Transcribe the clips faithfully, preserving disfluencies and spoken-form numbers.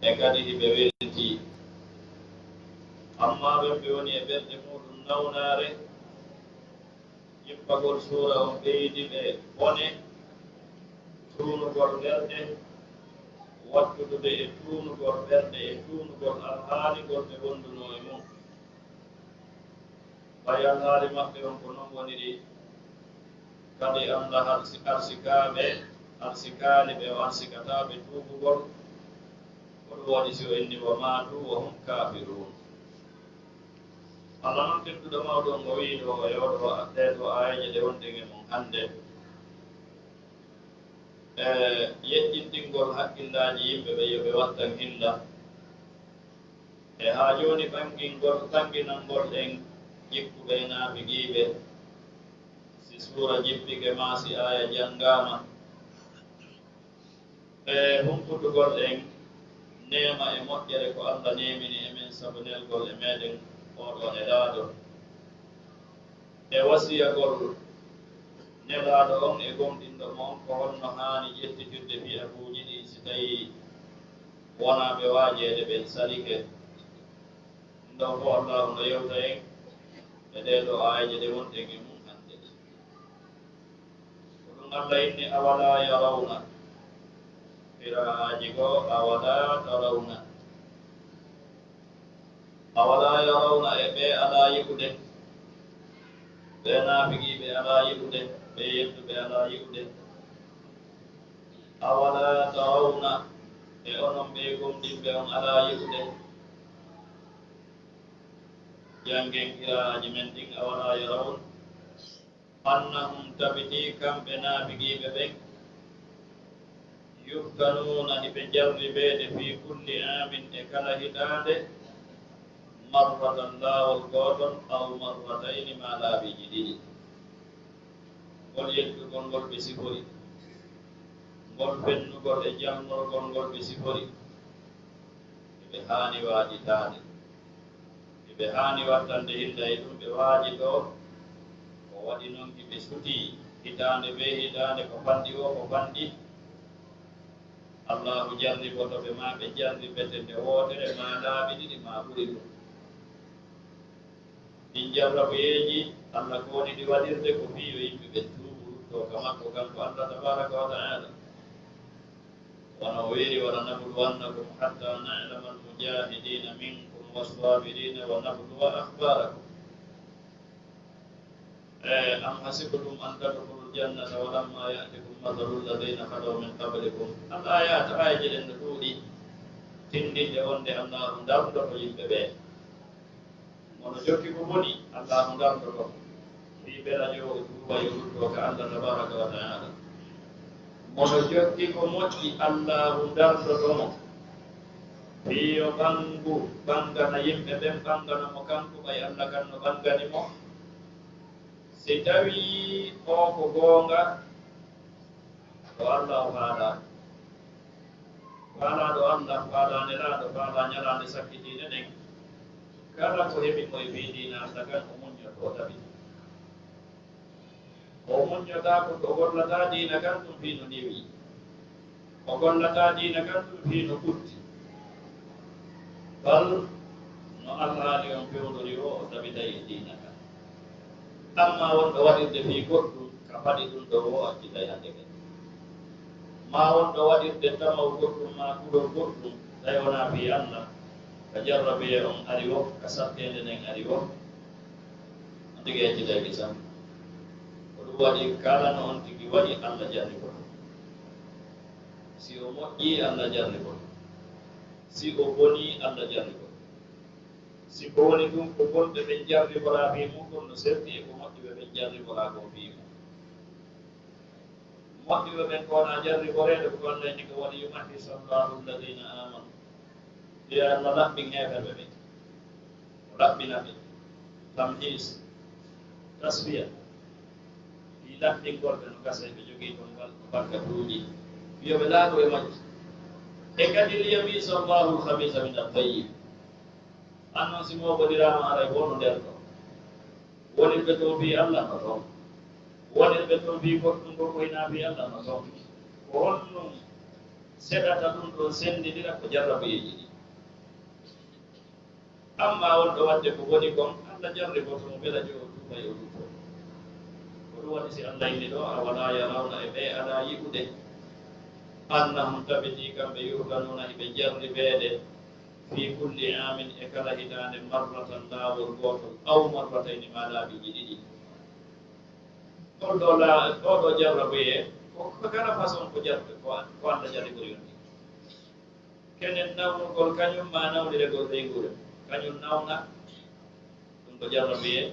e kadi hiɓe weltii. Ammaa ɓen ɓe woni e ɓerɗe muuɗum nawnaare, jippagol suura on ɓeydi ɓe bone, tuunugol ɓerɗe, wattudude e tuunugol ɓerɗe e tuunugol alhaali ngol ɓe wondunoo e mum. Ɓay alhaali maɓɓe on ko non woniri, kadi Alla arsi-, arsikaaɓe, arsikaali ɓe o arsikataaɓe tuubugol, ko ɗum waɗi si o inni, "Wa maatu wa hum kaafiruun." Alla non tedduɗo mawɗo on o wi'i ɗoo e oo ɗoo, ɗee ɗoo aayeeje ɗe wonɗen e mum hannde, e yeƴƴintingol hakkillaaji yimɓe ɓe yo ɓe wattan hilla. E haa jooni ɓanngingol, ɓannginangol en jikku ɓe naafigiiɓe, si suura jippike maa si aaya janngaama, e humputugol en neema e moƴƴere ko Alla neemini e men sabu nelgol e meɗen oo ɗoo nelaaɗo. E wasiyagol nelaaɗo on e gomɗinɗo mo on, ko honno haani ƴettitirde piyakuuji ɗin si tawii wonaa ɓe waajeede ɓen salike? Ɗum ɗoo fof Allaahu no yewta en e ɗee ɗoo aayeeje ɗe wonɗen e mum hannde. Ko ɗum Alla inni, "Awalaa yarawna." Qiraa'aaji goo, "Awalaa tarawna." Awalaa yarawna, e ɓe alaa yi'ude? Ɓe naafigiiɓe alaa yi'ude? Ɓe yedduɓe alaa yi'ude? Awalaa tarawna, e onon ɓe gomɗinɓe on alaa yi'ude? Janngen qiraa'aaji men ɗin, "Awalaa yarawna." Annahum, tabiti kamɓe naafigiiɓe ɓen, yuftanuuna, hiɓe jarribeede, fii kulli aamin, e kala hitaande, marratan, laawol gootol, aw marratayni, maa laabiiji ɗiɗi. Ngol yeddugol ngol ɓe sifori, ngol fennugol e jalnorgol ngol ɓe sifori, hiɓe haani waajitaade. Hiɓe haani wattande hilla e ɗum ɓe waajitoo. Ko waɗi non hiɓe sutii hitaande bee hitaande, ko fanɗi woo ko fanɗi. Allaahu jarriboto ɓe, maa ɓe jarribete nde wootere, maa laabi ɗiɗi, maa ɓuri ɗum. Ɗin jarraboyeeji, Alla ko woni ɗi waɗirde? Ko fii yo yimɓe ɓen tuubu, ruttoo ka makko, kanko Alla tabaaraka wa ta'aala. Wano o wiiri, "Wala nabluwannakum hatta na'lama al-mujahidina minkum was-sabirina wa nabluwa akhbarakum." E, "Am hasibtum an tadkhulul jannata wa lamma ya'tikum mathalul ladhina khalaw min qablikum." Al-ayat, aayeeje ɗen no ɗuuɗi, tinndinde wonde Allaahu darndoto yimɓe ɓe. Mo no jokki ko boni, Allaahu darndoto mo. Fii belajowo o tuuba, yo rutto ka Alla tabaaraka wa ta'aala. Mo no jokki ko moƴƴi, Allaahu darndoto mo. Fii yo ɓanngu, ɓanngana yimɓe ɓen, ɓanngana mo kanko, ɓay Alla kan no ɓanngani mo. Si tawii oo ko goonga, ko Alla o faalaa. Faalaaɗo Alla, faalaa Nelaaɗo, faalaa ñalaande sakkitiinde nden, kala ko heɓi mo e fii diina Alla kan, o muññoto, o tabiti. O muññotaako, o gollataa diina kan tun fii no newi. O gollataa diina kan tun fii no ɓutti. Bal no alhaali on fewndori o, o tabitay e diina kan. Ammaa wonɗo waɗirde fii goɗɗum, ka faɗi ɗum ɗoo woo, accitay hande ɓen. Maa wonɗo waɗirde tama'u goɗɗum, maa kulol goɗɗum, tawi wonaa fii Alla, ka jarraboye on ari woo, ka satteende nden ari woo, on tigi accitay ɓe sam. Ko ɗum waɗi, kala no on tigi waɗi, Alla jarriboto. Si o moƴƴii, Alla jarriboto. Si o bonii, Alla jarriboto. Si ko woni ɗum, ko bonɓe ɓen jarriboraa fii muɗum no serti e ko moƴƴuɓe ɓen jarriboraa kon fii mun. Moƴƴuɓe ɓen ko wonaa jarriboreede, ko Alla inni ko, "Wal yumahhisa Allahu alladhina amanu." Yo Alla laɓɓin heeferɓe ɓen. O laɓɓina ɓe. Tamhiis, tasfiya. Fii laɓɓingol ɓe no gasa ɓe jogii kon ngal bakkatuuji. Yo ɓe laaɓu e majji. E kadi, "Liyamiiza Allahu al-khabiisa mina at-tayyib." An non si mooɓondiraama haray wonu nder ɗoo. Wonirɓe toon fii Alla no toon. Wonirɓe toon fii goɗɗum ko ko hinaa fii Alla no toon. Ko honɗum Seɗata ɗum ɗon senndindira ko jarrabuyeeji ɗi. Amma wonɗo waɗde ko boni kon, Allah jarriboto mo bela jo o tuuba yo ɗum fof. Ko ɗum waɗi si Allah inni ɗo, awala yarawna, e ɓe alaa yi'ude, annahum, tabiti kamɓe, yuftanuuna, hiɓe jarribeede, fii kulli aamin, e kala hitaande, marratan, laawol gootol, aw marratayni, maa laabiiji ɗiɗi. Ɗon ɗo la-, ɗo ɗo jarrabuyee, ko, ko kala façon ko jarrabe, ko, ko Allah jarribori on. Kenen nawnugol kañum ma nawniregol ɓeynguure, kañum nawna, ɗum ko jarrabuyee.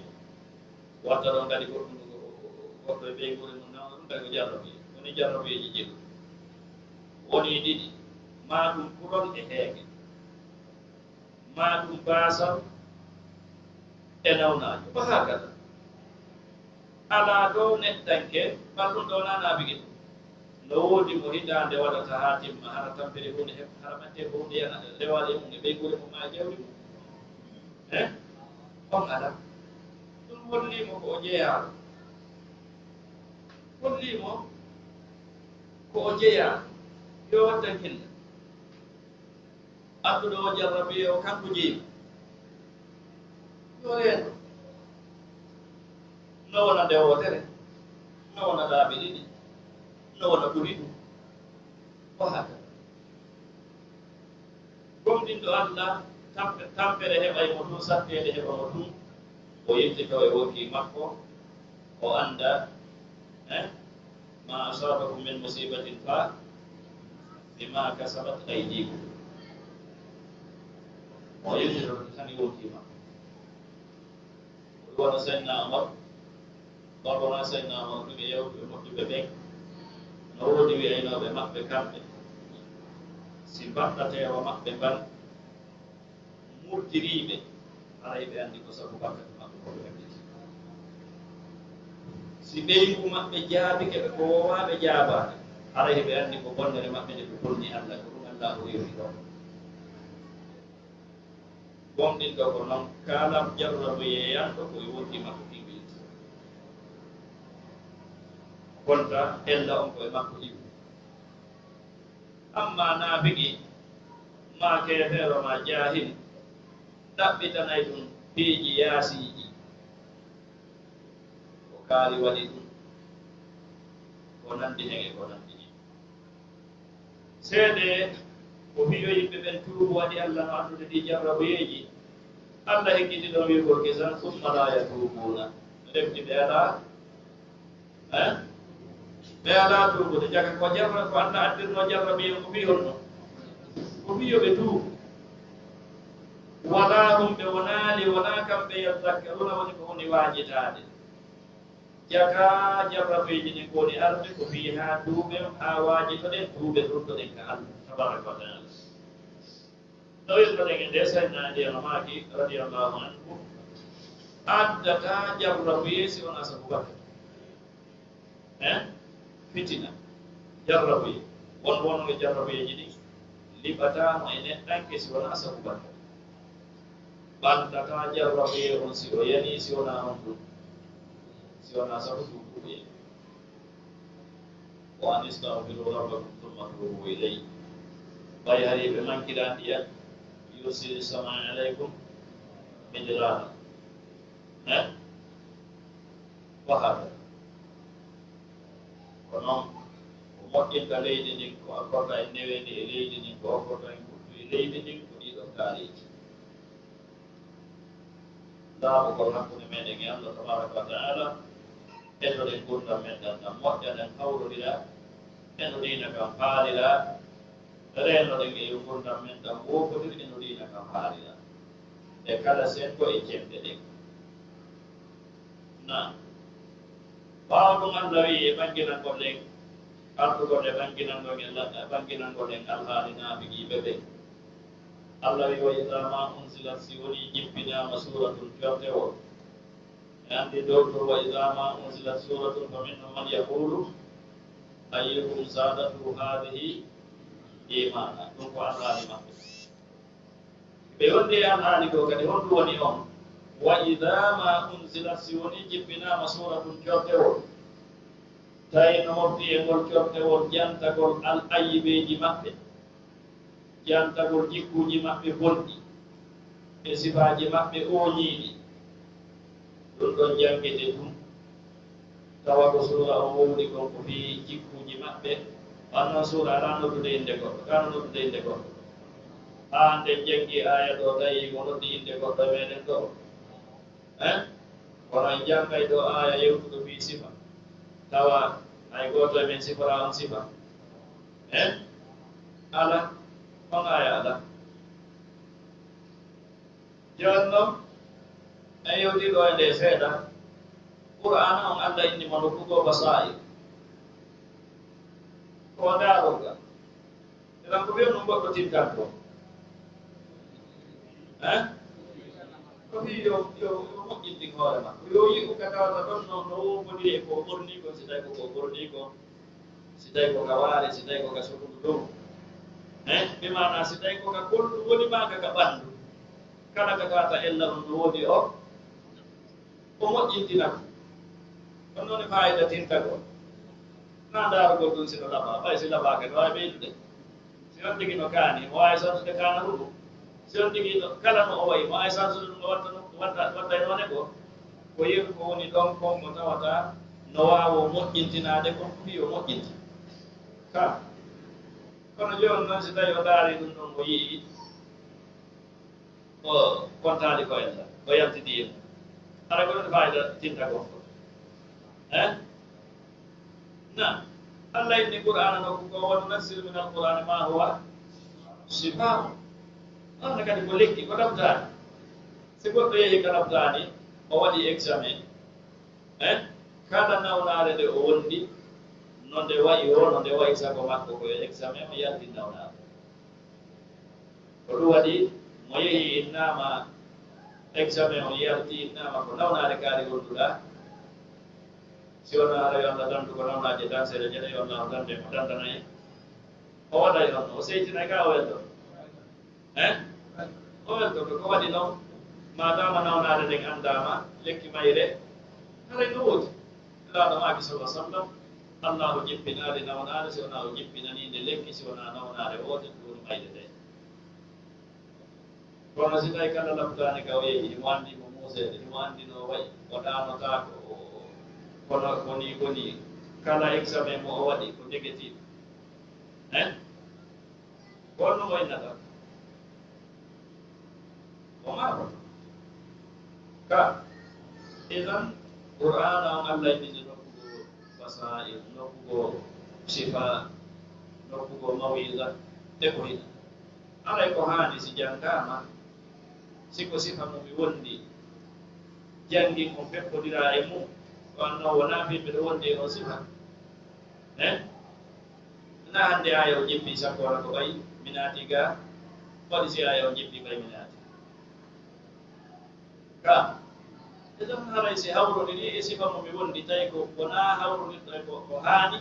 Watta ɗon kadi goɗɗum, goɗɗo e ɓeynguure mum nawna, ɗum kadi ko jarrabuyee. Woni jarrabuyeeji jeeɗiɗi. Woni ɗiɗi, maa ɗum kulol e heege, maa ɗum baasal e nawnaajo, ko haa kala. Alaa dow neɗɗanke, ɓalluɗo wonaa naabige ɗum. No woodi mo hitaande waɗata haa timma, hara tampere huunde heɓ-, hara ɓattee ko huunde yana, rewaade e mum e ɓeynguure mum maa e jawdi mum. Eh? On alaa. Ɗum hollii mo ko o jeyaaɗo. Hollii mo ko o jeyaaɗo. Yo wattan kinna. Adduɗo o jarrabe o kanko jeyi. Yo reeno. No wona nde wootere, no wona laabi ɗiɗi, no wona ɓuri ɗum. Ko haka. Gomɗinɗo Allah, tampe-, tampere heɓay mo tun, satteede heɓa mo tun. O yiltito e wonkii makko, o annda, eh, ma asabakum min musibatin fa bima kasabat aydikum. O yiltito tan e wonkii makko. Ko ɗum wona Seydina Omar, baba ma Seydina Omar, ɗum e yewtuɓe moƴƴuɓe ɓen. No woodi wi'aynooɓe maɓɓe kamɓe, si mbaɗɗateewa maɓɓe mban murtiriiɓe, haray ɓe anndi ko sabu bakkatu maɓɓe ko ɓe waɗi. Si ɓeyngu maɓɓe jaabike ɓe ko woowaaɓe jaabaade, haray ɓe anndi ko bonnere maɓɓe nde ɓe bonni Allah, ko ɗum Allah o yewti ɗon. Gomɗinɗo ko non, kala jarrabu yeeyanɗo ko e wonkii makko kiwilta. Konta ella on ko e makko iwi. Amma naafigi, maa keefeero, maa jaahil, ɗaɓɓitanay ɗum piiji yaasiiji. Ko kaari waɗi ɗum, ko nanndi hen e ko nanndi hen. Seede ko fii yo yimɓe ɓen tuubu, waɗi Allah no anndude ɗii jarrabuyeeji. Allah hekkiti ɗon wi'ugol kisan, summa laa yatuubuuna. Refti ɓe alaa, eh? Ɓe alaa tuubude. Jaka ko jarra-, ko Allah addirnoo jarrabuyeeji ko fii honno? Ko fii yo ɓe tuubu. Walaa hum, ɓe wonaali, wonaa kamɓe, yadakkaruuna, woni ko woni waajitaade. Jaka jarrabeeji ɗin ko woni arde ko fii haa tuuɓen, haa waajitoɗen, tuuɓen, ruttoɗen ka Allah tabaraka wa taala. No wirnoɗen e nde, Sayyidina Ali no maaki, radiyallahu anhu, addata jarrabuye si wonaa sabu bakkatu. Eh? Fitina. Jarrabuye. Won, won e jarrabuyeeji ɗin liɓataano e neɗɗanke si wonaa sabu bakkatu. Ɓantataa jarrabuye on si o yanii, si wonaa on ɗum, si wonaa sabu tuubuɓe. Wa an istagfiru rabbakum thumma tuubu ilayhi. Ɓay hari ɓe mankiraa ndiyan, yursili samaa alaykum midrara. Eh? Wa hakada. Ko non, o moƴƴinta leydi ndin, ko okkorta en neweendi e leydi ndin, ko okkorta en ɓuttu e leydi ndin, ko ɗii ɗoo kaaleeji. Laaɓugol hakkunde meɗen e Allah tabaraka wa taala, etoɗen ngurndan men ɗan, ɗan moƴƴa, ɗan hawrondira e no diina kan faalira, reenoɗen e yo ngurndan men ɗan woofondiri e no diina kan faalira, e kala senngo e cemɗe ɗen. Naam. Ɓaawo ɗum, Allah wi'i e ɓanginangol en, artugol e ɓanginangol en la-, ɓanginangol en alhaali naafigiiɓe ɓen. Allah wi'i, "Wa idha ma unzilat", si wonii jippinaama suuratun, cortewol. E anndi dow to, "Wa idha ma unzilat suuratun fa minhum man yaqulu ayyukum zadathu hadhihi imana." Ɗum ko alhaali maɓɓe. Ɓe wonde e alhaali goo kadi, honɗum woni on? "Wa idha ma unzilat", si wonii jippinaama suuratun, cortewol. Tawi no mofti e ngol cottewol jantagol al ayibeeji maɓɓe, jantagol jikkuuji maɓɓe bonɗi, e sifaaji maɓɓe ooñiiɗi. Ɗum ɗon janngete tun, tawa ko suura on wowli kon ko fii jikkuuji maɓɓe. Wan non suura alaa noddude innde goɗɗo, kaa no noddude innde goɗɗo. Haa nde janngi aaya ɗoo, tawi mo noddi innde goɗɗo e meɗen ɗoo. Eh? Kono en janngay ɗoo aaya yewtuɗo fii sifa. Tawa hay gooto e men siforaa on sifa. Eh? Alaa. On aaya alaa. Jooni non, en yewtii ɗoo e nde seeɗa. Qur'aana on Alla inni mo nokku goo basaa'ir. Ko ndaarorgal. Iran ko wiya ɗum goɗɗo tintanto. Eh? Ko fii yo, yo, yo moƴƴintin hoore makko. Yo yi'u ka tawata ɗon no, no wombodiri e ko o ɓornii kon, si tawi ko ko o ɓornii kon, si tawi ko ka waare, si tawi ko ka sukundu dow. Eh? Bi maana si tawi ko ka kollu woni maa ka, ka ɓanndu. Kala ka tawata ella ɗum no woodi o, o moƴƴintina ɗum. Ɗum noon e faayida tintagol. Naa ndaarugol ɗum si no labaa, ɓay si labaaka, no waawi ɓeydude. Si on tigi no kaani, mo waawi sansude kaana ɗum. Si on tigi no, kala no o wayi, mo waawi sansude ɗum, o watta no, watta, watta e noone goo. Ko yeru ko woni ɗon kon mo tawata no waawo moƴƴintinaade kon, fii o moƴƴinti. Ka. Kono jooni noon, si tawi o ndaari ɗum ɗon, o yi'i, o kontaali ko ella, o yaltidi e mum. Hara ko ɗum faayida tinta gonɗo. Eh? Na, Allah inni Qur'aana nokku ko, "Wa nunazzilu min al-Qur'aani ma huwa shifaa'un." Ɗon ne kadi ko lekki, ko ɗaɓtaani. Si goɗɗo yehi ka ɗaɓtaani, o waɗi examen. Eh? Kala nawnaare nde o wondi, no nde wayi o, no nde wayi sago makko, ko e examen o yalti nawnaare. Ko ɗum waɗi mo yehi innaama examen on, yarti innaama ko nawnaare kaari wonduɗaa. Si wonaa hara yo Allah dandu ko nawnaaje danseede, jene yo Allah dande mo dandanayi. O waɗay on, o seytinay ka o weldo. Eh? O weldo ko, ko waɗi non, maadaama nawnaare nden anndaama, lekki mayre, haray no woodi. Nulaaɗo maaki, sallallahu alaihi wasallam, Allahu jippinaali nawnaare si wonaa o jippinanii nde lekki, si wonaa nawnaare woote, ɗum woni mayde nde. Kono si tawi kala laɓtaani ka o yehi, himo anndi mo muuseede, himo anndi no o wayi, o ɗaanotaako, o, o, kono ko nii, ko nii, kala examen mo o waɗi, ko négatif. Eh? Ko honno mo innata? O maaro. Ka, idan, Qur'aana on Allah inni nde nokku goo basaa'ir, nokku goo shifa, nokku goo mawiza, e ko hina. Haray ko haani si janngaama, si ko sifa mo mi wondi, janngin on feppodiraa e mum, ko anno wonaa fii miɗo wondi e on sifa. Eh? Na hannde aaya o jippi sakko wala ko ɓay mi naati ga, waɗi si aaya o jippi ɓay mi naati. Ka, e ɗon haray si hawrondiri e sifa mo mi wondi, tawi ko wonaa hawrondirɗo e ko, ko haani,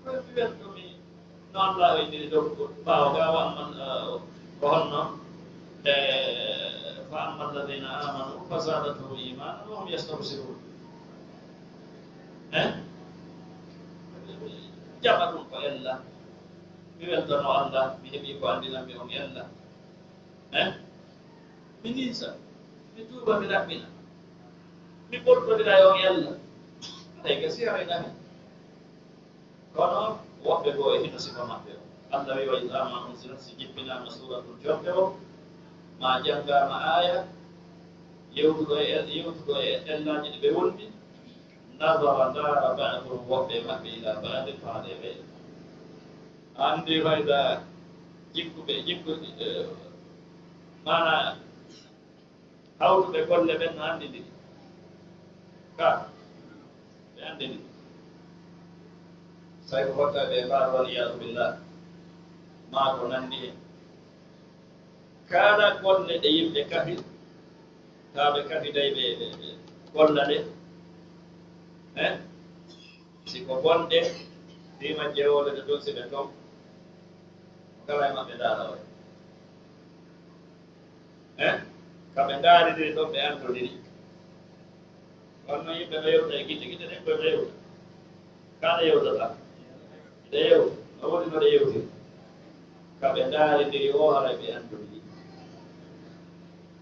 ko mi welto mi, no Allah o indiri dow ɓaawo ga, wa amman, eh, ko honno, eh, fa amma alladhina amanu fa zadatuhum imanan wa hum yastabshirun. Eh? Jaɓa ɗum ko ella. Mi weltono Allah, mi heɓi ko anndinanmi on ella. Eh? Mi ninsa, mi tuuba, mi laɓɓina. Mi ɓortodira e on ella. Haray gasi, haray nani. Kono woɓɓe goo e hino sifa maɓɓe o. Allah wi, "Wa idha ma unzilat", si jippinaama suuratul joɓɓe o, ma janngaama aaya, yewtuɗo e, yewtuɗo e ellaaji ɗi ɓe wondi, nazara, ndaara, ba'duhum, woɓɓe e maɓɓe, ila ba'din, faade e ɓeyde. Anndi fayda jikkuɓe, jikkuɓe, eh, maana hawtuɓe golle ɓen no anndindiri. Ka, ɓe anndindiri. Say ko hotta ɓe mbaɗa, wal iyaazu billah. Maa ko nanndi hen. Kala golle ɗe yimɓe kafi, taa ɓe kafiday ɓe, ɓe, ɓe golla ɗe. Eh? Si ko bonɗe, fii majje wowlete ɗon, si ɓe ton, kala e maɓɓe ndaara waɗi. Eh? Ka ɓe ndaariri ɗon, ɓe anndondiri. Kono non yimɓe no yewta e gite, gite ɗen koy no yewta. Kaɗa yewtata. Ɗe yew, no woni no ɗe yewtiri. Ka ɓe ndaarindiri o, haray ɓe anndondiri.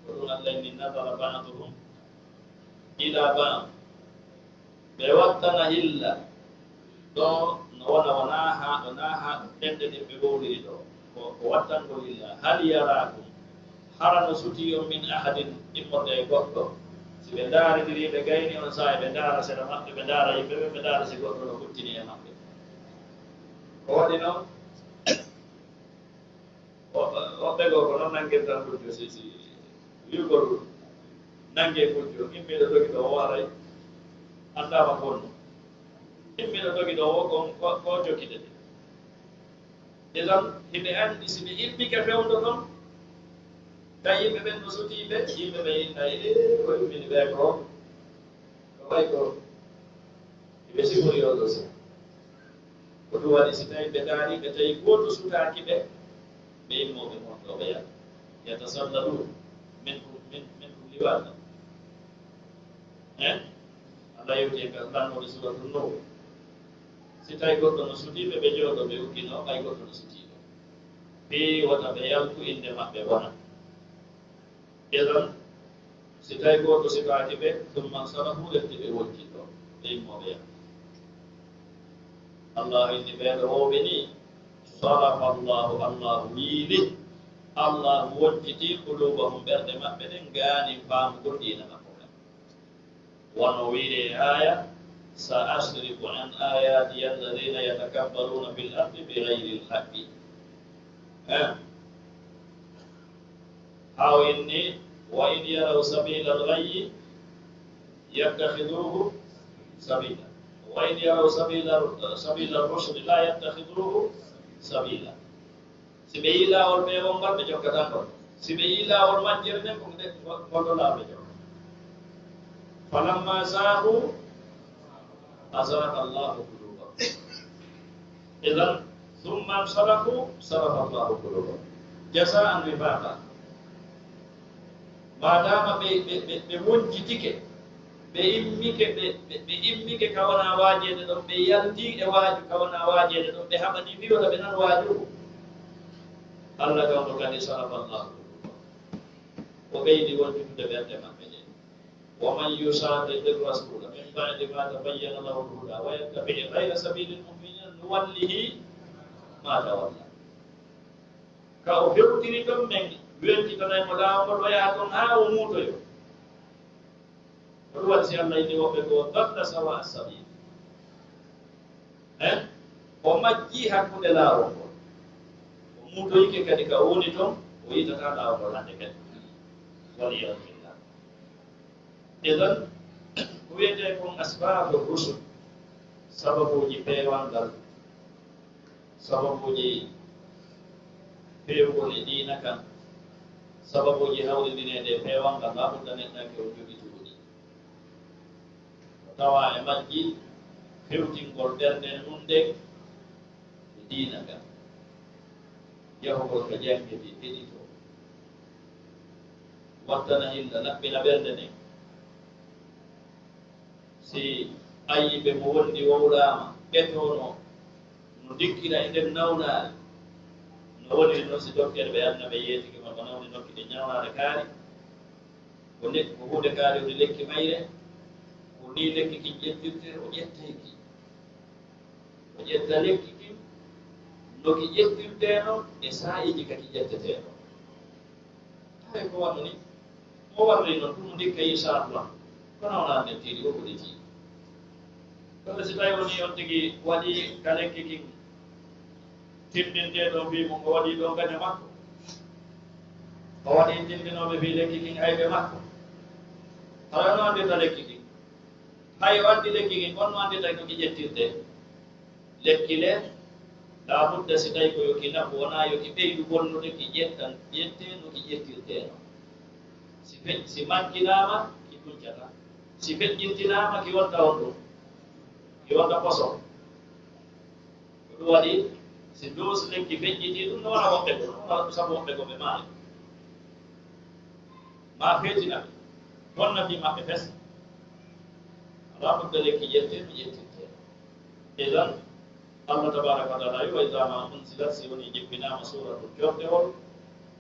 Ko ɗum Allah inni, nazara ba'duhum ila ba'd. Ɓe wattana hilla. Ɗo no wona, wonaa haa, wonaa haa ɗenɗe ɗe ɓe wowliri ɗo. Ko, ko wattangol illa. Hal yaraakum. Hara no sutii on min ahadin, immorde e goɗɗo. Si ɓe ndaarindiri, ɓe gayni on saa'i, ɓe ndaara sera maɓɓe, ɓe ndaara yimɓe ɓe, ɓe ndaara si goɗɗo no huttini e maɓɓe. Ko waɗi non, woɓɓe, woɓɓe goo ko non nanngirta gujjo, si, si wi'ugol nanngee gujjo, immiiɗo dogi ɗo o waray, anndaama ko wonno. Immiiɗo dogi ɗo o ko, ko, ko jokkitete. Idan, hiɓe anndi si ɓe immike fewndo ɗon, tawi yimɓe ɓen no sutii ɓe, yimɓe ɓen innay, ee, ko immini ɓe ko, ko way ko, hiɓe sifori on ɗo si. Ko ɗum waɗi si tawi ɓe ndaari, ɓe tawi gooto sutaaki ɓe, ɓe immooɓe mon ɗo ɓe yaha. Yatasallaluun minkum, min, minkum liwaada. Eh? Allah yewti e ngal lannoode Suuratu Nuur. Si tawi goɗɗo no sutii ɓe, ɓe jooɗo, ɓe uggino, ɓay goɗɗo no sutii ɓe. Fii wota ɓe yaltu innde maɓɓe bona. Idan, si tawi gooto sutaaki ɓe, summa nsarafu, refti ɓe wonti ɗo, ɓe immooɓe yaha. Allah inni ɓee ɗo wowɓe nii, sarafa Allahu, Allah wiili, Allah wonciti quluubahum, ɓerɗe maɓɓe ɗen, gaanin faamugol diina makko kan. Wano wiiri e aaya, sa asrifu an ayatiya alladhina yatakabbaruna fil ardi bighayril haqqi. Eh? Haa o inni, wa in yaraw sabilal ghayyi yattakhiduhu sabila. Wa in yaraw sabila, sabila rushdi la yattakhiduhu sabila. Si ɓe yii laawol peewol ngol, ɓe jokkataa ngol. Si ɓe yii laawol majjere nden, ko nde, ngol ɗoo laawol ɓe jokka. Falamma zaagu, azaaga Allahu quluubahum. Idan, summa nsarafu, sarafa Allahu quluubahum. Jazaan wifaqa. Maadaama ɓe, ɓe, ɓe, ɓe wonjitike, ɓe immike, ɓe, ɓe, ɓe immike ka wonaa waajeede ɗon, ɓe yalti e waaju ka wonaa waajeede ɗon, ɓe haɓanii fii wota ɓe nan waaju. Allah kan ko kadi sarafa Allahu quluubahum. O ɓeydi wonjutude ɓerɗe maɓɓe ɗen. Wa man yushaqiqi rrasuula min ba'di ma tabayyana lahu lhuda wa yattabi' ghayra sabiili lmu'miniina nuwallihi ma tawalla. Ka o fewtiri ɗon, men weltitanay mo laawol ngol, o yaha ton haa o muutoyo. Ko ɗum waɗi si Allah inni woɓɓe goo, dalla sawaa sabiil. Eh? O majjii hakkunde laawol ngol. O muutoyike kadi ka o woni ton, o yi'ataa laawol ngol hannde kadi. Wal iyaadu billah. Idan, ko wiyetee kon asbaabu rusul, sababuuji peewal ngal, sababuuji feewugol e diina kan, sababuuji hawrindineede e peewal ngal, laa budda neɗɗanke on jogitoo ɗi. Ko tawaa e majji fewtingol ɓernde mum nden e diina kan, yahugol ka jannge ɗi heɗitoo, wattana hilla, laɓɓina ɓernde nden. Si ayiiɓe mo wondi wowlaama, ɓetoono, no ndikkira e nder nawnaare. No woniri non si doktere ɓe anna ɓe yeetike ma ko nawni nokki ɗin nawnaare kaari. Ko ne-, ko huunde kaari woni lekki mayre, ko nii lekki kin ƴettirtee, o ƴettay ki. O ƴetta lekki kin, no ki ƴettirtee non, e saa'iiji ka ki ƴettetee non. Hay ko wano ni, mo warri non, ɗum ndikka, inchallah. Kono wonaa nden tiiɗi, ko ɓuri tiiɗi. Kono si tawi woni on tigi waɗi ka lekki kin, tinndintee ɗon fii mum, o waɗi ɗon gaño makko. O waɗi tinndinooɓe fii lekki kin ayɓe makko. Hara no anndirta lekki kin? Hay o anndi lekki kin, on no anndita no ki ƴettirtee. Lekki le, laa budda si tawi ko yo ki nafu, wonaa yo ki ɓeydu bonnude, ki ƴettan, ƴettee no ki ƴettirtee non. Si fe-, si mankinaama, ki tuncataa. Si feƴƴintinaama, ki wonta on ɗum. Ki wonta poson. Ko ɗum waɗi, si dose lekki feƴƴitii ɗum, no wona woɓɓe goo, no wona sabu woɓɓe goo ɓe maayi. Maa feetina ɓe, bonna fii maɓɓe fes. Alaa budda lekki ƴettee no ƴettirtee. Idan, Allah tabaraka wa taala wi, "Wa iza ma unzilat", si woni jippinaama suuratul jottewol,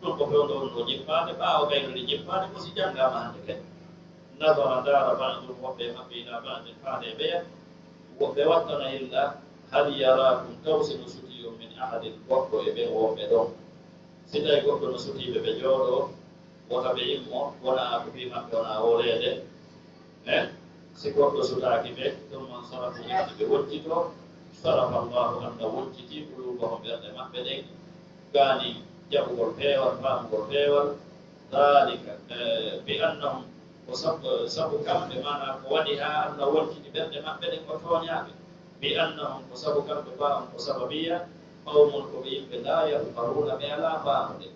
ɗum ko fewndo wonno jippaade, ɓaawo gaynude jippaade, ko si janngaama hannde kadi. Nazara, ndaara, ba'duhum, woɓɓe e maɓɓe, ila ba'din, faade e ɓeya, woɓɓe wattana illa, hal yaraakum, taw si no sutii on, min ahadin, goɗɗo e ɓen wonɓe ɗon. Si tawi goɗɗo no sutii ɓe, ɓe jooɗoo, wota ɓe immo, wona ko fii maɓɓe wona wooleede. Eh? Si goɗɗo sutaaki ɓe, ɗum man sarafu ɓe, ɓe woccitoo, sarafa Allahu, Allah wocciti, qulubahum, ɓerɗe maɓɓe ɗen, gaani jaɓugol peewal, faamugol peewal, daalika, eh, bi annahum, ko sabu, sabu kamɓe, maanaa ko waɗi haa Allah wocciti ɓerɗe maɓɓe ɗen, ko tooñaaɓe, bi annahum, ko sabu kamɓe, ba'un, ko sababiya, qawmun, ko ɓe yimɓe, laa yafqahuuna, ɓe alaa faamude.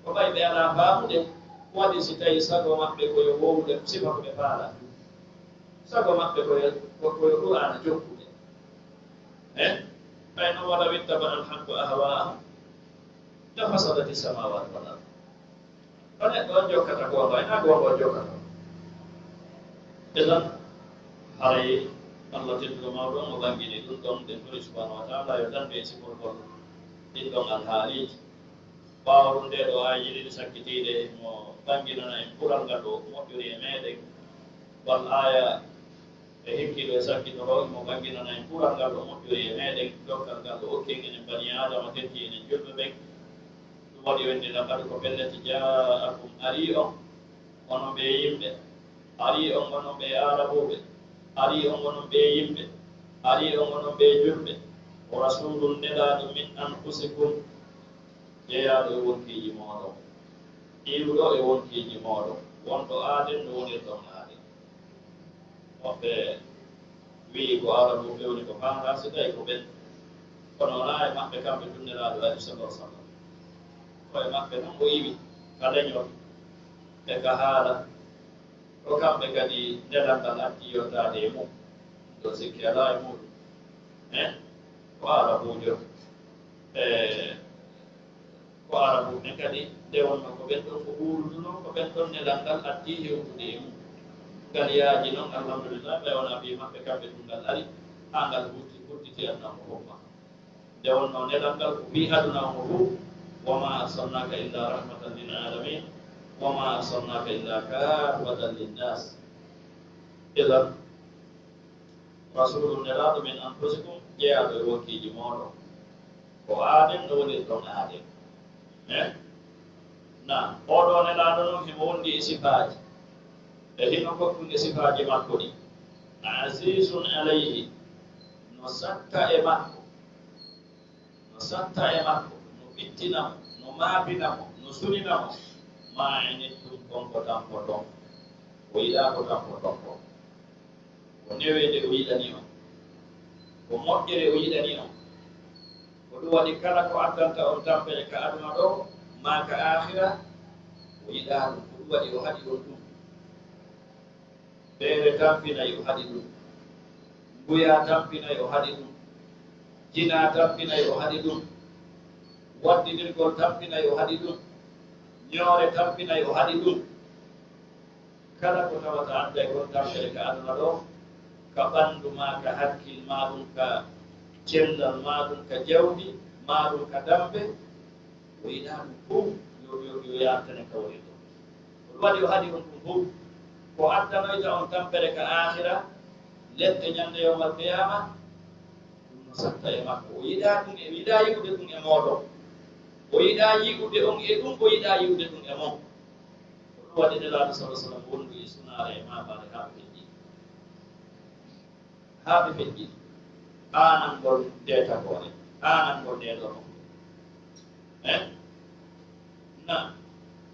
Ko ɓay ɓe alaa faamude, ko waɗi si tawi sago maɓɓe ko yo wowlude sifa ko ɓe faalaa? Sago maɓɓe ko yo, ko, ko yo Qur'aana jokkude. Eh? Fa in walaw ittaba'al haqqu ahwa'ahum lafasadati samawati wal ard. Ko neɗɗo on jokkata goonga, ina goonga on jokkata. Idan, haray Allah tedduɗo mawɗo on o ɓangini ɗum ɗon, ɗen tori subhanahu wa ta'ala yo danndu e siforgol ɗin ɗon alhaaliiji. Ɓaawo ɗum, ɗee ɗoo aayeeje ɗiɗi sakkitiiɗe, himo ɓanginana en kural ngal o moƴƴori e meeɗen. Wal aaya e hikkiiɗo e sakkitoro, himo ɓanginana en kural ngal o moƴƴori e meeɗen, dokkal ngal o okki en, enen banii Aadama, teddii enen julɓe ɓen. Ɗum waɗi o inni, "Laqad", ko pellet, "jaa'akum", arii on, onon ɓee yimɓe, arii on onon ɓee aarabuuɓe, arii on onon ɓee yimɓe, arii on onon ɓee julɓe, "rasuulun", nelaaɗo, "min anfusikum", jeyaaɗo e wonkiiji mooɗon, iwɗo e wonkiiji mooɗon, wonɗo aaden no wonirɗon aaden. Woɓɓe wi'i ko Aarabu fewni ko faandaa, si tawi ko ɓen. Kono wonaa e maɓɓe kamɓe tun Nelaaɗo ari, sallallahu alaihi wasallam. Ko e maɓɓe non o iwi ka leñol e ka haala. Ko kamɓe kadi nelal ngal addi yontaade e mum, ɗo sikki alaa e muɗum. Eh? Ko Aarabuujo. E ko Aarabuuɓe kadi, nde wonno ko ɓen ɗon ko ɓuurunoo, ko ɓen ɗon nelal ngal addi hewtude e mum. Ngal yaaji non, alhamdulillah, ɓay wonaa fii maɓɓe kamɓe tun ngal ari, haa ngal hutti, huttiti aduna on fof ma. Nde wonno nelal ngal ko fii aduna on fof, "Wa ma arsalnaka illa rahmatan lil alamin, wa ma arsalnaka illa kaffatan lin nas." Idan, "Rasulun", nelaaɗo, "min anfusikum", jeyaaɗo e wonkiiji mooɗon. Ko aaden no wonirɗon aaden. Eh? Na, oɗo nelaaɗo non himo wondi e sifaaji. E hino goɗɗum e sifaaji makko ɗi. Azizun alayhi, no satta e makko. No satta e makko, no ɓittina mo, no maapina mo, no sunina mo. Ma inittum, kon ko tampoton. O yiɗaa ko tampoton ko. Ko neweede o yiɗani on, ko moƴƴere o yiɗani on. Ko ɗum waɗi kala ko addanta on tampere ka aduna ɗo, maa ka aakhira, o yiɗaa ɗum. Ko ɗum waɗi o haɗi on ɗum. Feere tampinay o haɗi ɗum. Mbuya tampinay o haɗi ɗum. Jinaa tampinay o haɗi ɗum. Waddinirgol tampinay o haɗi ɗum. Ñoore tampinay o haɗi ɗum. Kala ko tawata adday kon tampere ka aduna ɗo, ka ɓanndu maa, ka hakkil maa ɗum, ka cellal maa ɗum, ka jawdi maa ɗum, ka dambe, o yiɗaa ɗum fof yo, yo, yo yartane kawri ɗo. Ko ɗum waɗi o haɗi on ɗum fof. Ko addanoyta on tampere ka aakhira, lette ñande yawmal qiyaama, ɗum no satta e makko. O yiɗaa ɗum e, yiɗaa yi'ude ɗum e mooɗon. O yiɗaa yi'ude on e ɗum, o yiɗaa yi'ude ɗum e mon. Ko ɗum waɗi Nelaaɗo, sallallahu alaihi wasallam, wondu e sunaare e maabaare haa ɓe feƴƴi. Haa ɓe feƴƴi. Aanangol ndee tagoore, aanangol ndee ɗoo nokku. Eh? Na,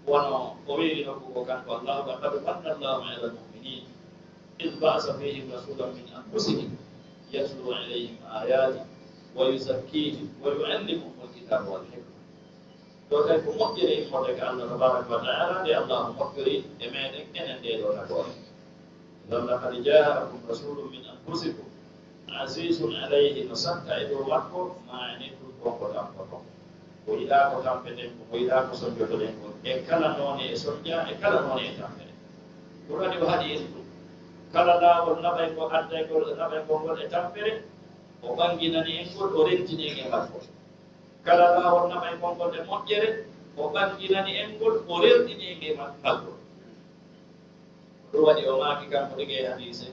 wano o wiiri nokku ko kanko Allahu, "Laqad manna Allahu ala al-mu'minin, idh ba'atha fihim rasulan min anfusihim, yatlu alayhim ayatihi, wa yuzakkihim, wa yu'allimuhum al-kitaba wal hikma." Ɗo tawi ko moƴƴere immorde ka Allah tabaraka wa ta'ala, nde Allah moƴƴori e meɗen enen nde ɗo tagoore. Ngam laqad ja'akum rasulun min anfusikum azizun alayhi, no satta e dow makko, ma anittum, ko ko tampoto. O yiɗaa ko tampeten ko, o yiɗaa ko sonjotoɗen ko, e kala noone e sonja, e kala noone e tampere. Ɗum waɗi o haɗi en ɗum. Kala laawol naɓay ko adday ko, naɓay ko ngol e tampere, O ɓanginani en ngol, o rentini en e makko. Kala laawol naɓay kon wonde moƴƴere, o ɓanginani en ngol, o rerɗini en e ma-, makko. Ɗum waɗi o maaki kanko tigi e hadiise,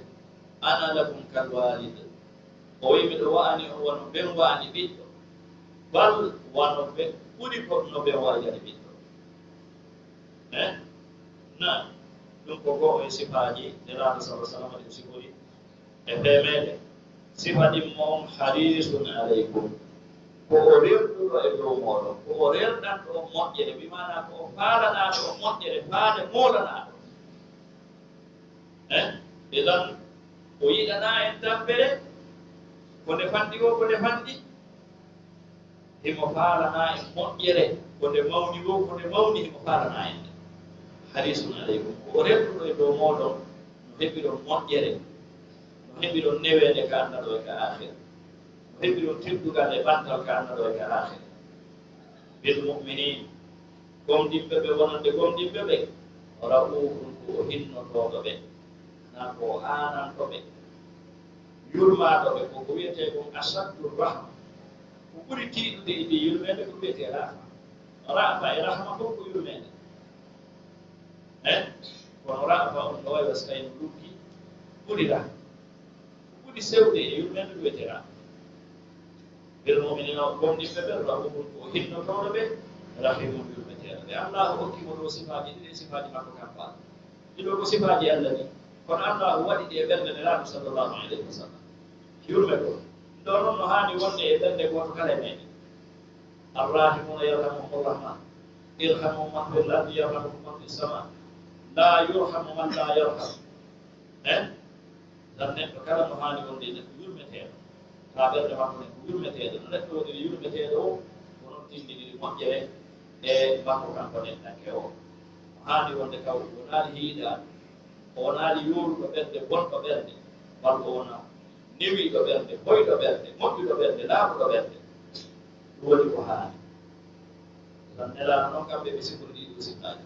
"Ana lakum kal walid." O wi'i, "Miɗo wa'ani on wano ben wa'ani ɓiɗɗo, bal wano be, ɓuri ko no ben wa'irani ɓiɗɗo." Eh? Na, ɗum ko go'o e sifaaji Nelaaɗo sallallahu alaihi wasallam ɗi o sifori. E feemeede, sifa ɗimmo on, harisun aleykum, ko o rerɗuɗo e dow mooɗon, ko o rerɗanɗo on moƴƴere, bi maanaa ko o faalanaaɗo on moƴƴere, faale moolanaaɗo. Eh? Idan, o yiɗanaa en tampere, ko nde fanɗi woo, ko nde fanɗi. Himo faalanaa en moƴƴere, ko nde mawni woo, ko nde mawni, himo faalanaa en nde. Harisun aleykum, ko o rerɗuɗo e dow mooɗon, no heɓiron moƴƴere, no heɓiron neweende ka annda ɗoo e ka aakhira, no heɓiron teddugal e ɓantal ka annda ɗoo e ka aakhira. Bil mu'minin, gomɗinɓe ɓe wonande gomɗinɓe ɓe, ra'ufun, ko o hinnotooɗo ɓe, naa ko o aananɗo ɓe, yurmaaɗo ɓe, ko ko wiyetee kon ashaddu rahma. Ko ɓuri tiiɗude e ndii yurmeende ko wiyetee rahma. Ra'fa e rahma fof ko yurmeende. Eh? Kono ra'fa on no wayi wa si tawi no luggi ɓuri rahma. Ko ɓuri sewde e yurmeende ko wiyetee rahma. Bil mu'minina, gomɗinɓe ɓe, ra'ufun, ko o hinnotooɗo ɓe, rahimun, yurmeteeɗo ɓe. Allahu okki mo ɗoo sifaaji ɗiɗi e sifaaji makko kampal. Ɗiɗo ko sifaaji Allah ɗi. Kono Allahu waɗi ɗi e ɓernde Nelaaɗo sallallahu alayhi wa sallam. Yurme ko. Ɗoo noon no haani wonde e ɓernde gooto kala e meɗen. Arrahimuna yarhamuhumur rahman. Irhamu man fil ardi yarhamukum man fis sama. La yurhamu man la yarham. Eh? Tan neɗɗo kala no haani wonde neɗɗo yurmeteeɗo. Haa ɓernde makko nden ko yurmeteeɗo. No neɗɗo woniri yurmeteeɗo o, ko noon tindiniri moƴƴere e makko kanko neɗɗanke o. No haani wonde taw o wonaali hiiɗaaɗo, o wonaali yooruɗo ɓernde, bonɗo ɓernde, walla o wona newiiɗo ɓernde, boyɗo ɓernde, moƴƴuɗo ɓernde, laaɓuɗo ɓernde. Ɗum woni ko haani. Tan Nelaaɗo noon kamɓe ɓe sikori ɗii ɗoo sikkaaji.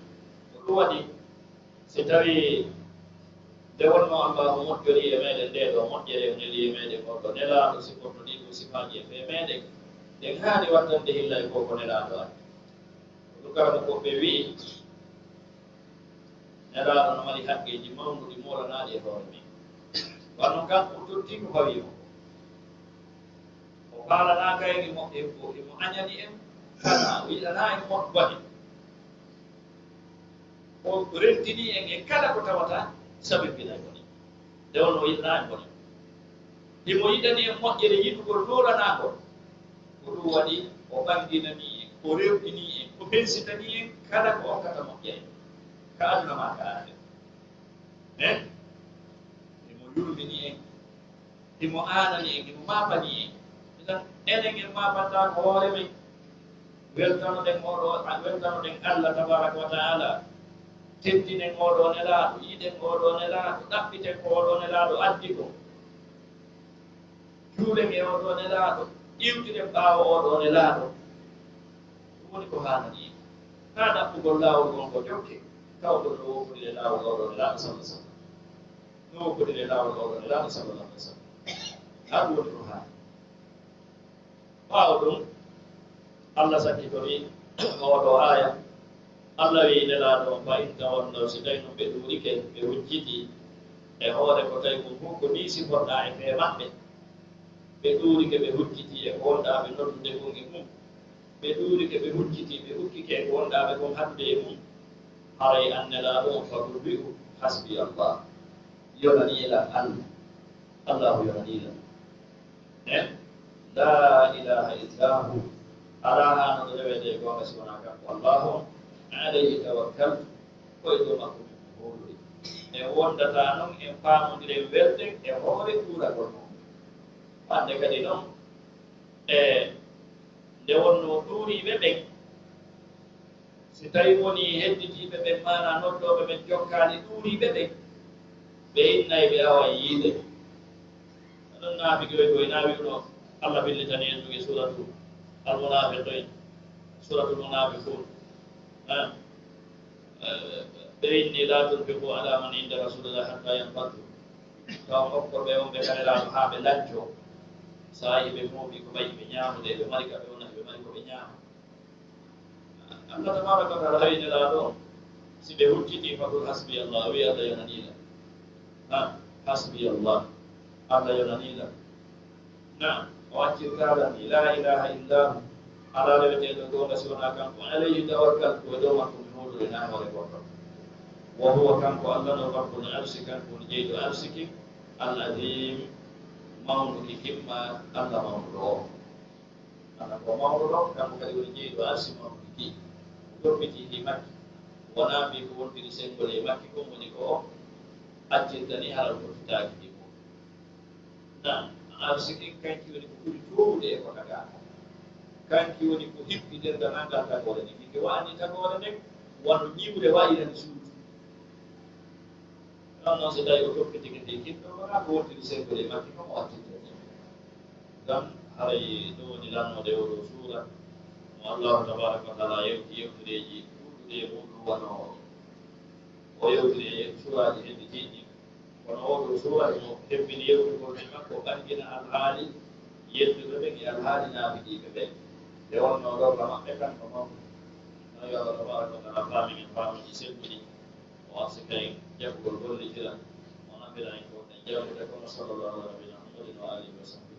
Ko ɗum waɗi Si tawii nde wonnoo Allaahu moƴƴorii e meeɗen ndee ɗoo moƴƴere, o nelii e meeɗen oo ɗoo Nelaaɗo, siforɗo ɗii ɗoo sifaaji e fee meeɗen, en haani wattande hilla e ko ko Nelaaɗo addi. Ko ɗum karamokooɓe ɓee wi'i, Nelaaɗo no mari haqqeeji mawnuɗi moolanaaɗi e hoore men. Kono noon kanko o tottii ko fawii mo. O faalanaaka en, imo, imo, imo añani en, kana o yiɗanaa en mo-, bone. O rentinii en e kala ko tawata sabimbinay bone. Nde wonnoo o yiɗanaa en bone. Himo yiɗani en moƴƴere yiɗugol luuranaangol. Ko ɗum waɗi o ɓanginanii en, o rewɗinii en, o fensitanii en kala ko okkata moƴƴere ka aduna maa ka aakhira. Eh? Himo yurmini en. Himo aanani en, himo maapani en. Idan, enen en maapantaako hoore men. Weltanoɗen oo ɗoo, weltanoɗen Allah tabaaraka wa ta'aala. Teddinen oo ɗoo Nelaaɗo, yiɗen oo ɗoo Nelaaɗo, ɗaɓɓiten ko oo ɗoo Nelaaɗo addi ko. Juulen e oo ɗoo Nelaaɗo, iwtiren ɓaawo oo ɗoo Nelaaɗo. Ɗum woni ko haanani en. Haa ɗaɓɓugol laawol ngol ko jokke, tawgol no woofodiri e laawol oo ɗoo Nelaaɗo sallallahu alaihi wasallam. No woofodiri e laawol oo ɗoo Nelaaɗo sallallahu alaihi wasallam. Haa ɗum woni ko haani. Ɓaawo ɗum, Allah sakkitori oo ɗoo aaya. Allah wi'i Nelaaɗo on, "Fa in tawallaw, si tawii non ɓe ɗuurike, ɓe huccitii e hoore ko tawi kon fof ko nii siforɗaa e fee maɓɓe." Ɓe ɗuurike, ɓe huccitii e ko wonɗaa ɓe noddude kon e mum. Ɓe ɗuurike, ɓe huccitii, ɓe ukkike e ko wonɗaa ɓe kon haɗude e mum. Haray an Nelaaɗo on, faqul, wi'u, "Hasbi Allah." Yonanii lan Allah. Allahu yonanii lan. Eh? La ilaha illa hu. Alaa haanooɗo reweede e goonga si wonaa kanko Allahu on. Alayhi tawakkaltu. Ko e dow makko min hoolori. En wondataa non, en paamondiren welden e hoore ɗuuragol mo. Hannde kadi non, e nde wonnoo ɗuuriiɓe ɓen, si tawii wonii hedditiiɓe ɓen, maanaa noddooɓe ɓen jokkaali ɗuuriiɓe ɓen, ɓe innay ɓe awa yiide. Onon naafiqi ɓe ko ina wi'uno, Allah fillitani en ɗum e suuratu Al-Munaafiqiin, Suuratul Munaafiquun. Ah, eh, ɓe inni, "Laa tunfiquu alaa man inda Rasuulillaahi hattaa yanfaddu." Taw okkoɓe on ɓe ka Nelaaɗo haa ɓe lancoo. Saa'i ɓe mooɓi ko ɓay ɓe ñaamude, ɓe mari ka ɓe wona, ɓe mari ko ɓe ñaama. Allah tabaraka wa taala hawi nelaaɗo on, si ɓe hucciti, faqul hasbi Allah, o wi'i Allah yonanii lan. Ha, hasbi Allah, Allah yonanii lan. Naam, o accirtaa lan ni, laa ilaaha illa hu, alaa reweteeɗo goonga si wonaa kanko, alayhi tawakkaltu, ko e dow makko mi hoolori, naa hoore goɗɗo. Wa huwa, kanko Allah no, rabbul arshi, kanko woni jeyɗo arsiki, al azim, mawnuki kimma, Allah mawnuɗo o. Ana ko mawnuɗo, kanko kadi woni jeyɗo arsi mawnuɗo ki. O toppiti ki makki. Wonaa mbi ko wontiri senngol e makki, kon woni ko o accirta ni, hara o toppitaaki ki mo. Naam, arsi kin kanki woni ko ɓuri toowude e ko tagaaka. Kanki woni ko hippi dendagal ngal tagoore nden. Ki wa'ani tagoore nden, wano ñiwre wa'irani suudu. Ɗon noon, so tawi o toppitike ɗi kinɗo, wonaa ko wontiri senngol e makki, ko mo accirta ni. Ngam haray ɗum woni lannoode oo ɗoo suura, mo Allaahu tabaaraka wa taala yewti yewtereeji ɗuuɗuɗi e muuɗum, wano o yewtiri e suuraaji hebbitiiɗi. Kono oo ɗoo suura emo hebbini yewtugol e makko, ɓanngina alhaali yedduɓe ɓen e alhaali naafiqiiɓe ɓen. Nde wonnoo lorra maɓɓe kanko mawɗo. No yo Allah tabaaraka wa taala faamin en faamuuji selluɗi. O arsi kay jaɓugol gollitira, o nafira en ko en jawtude kono, sallallahu ala nabiyina Muhammadin wa alihi wa sahbihi.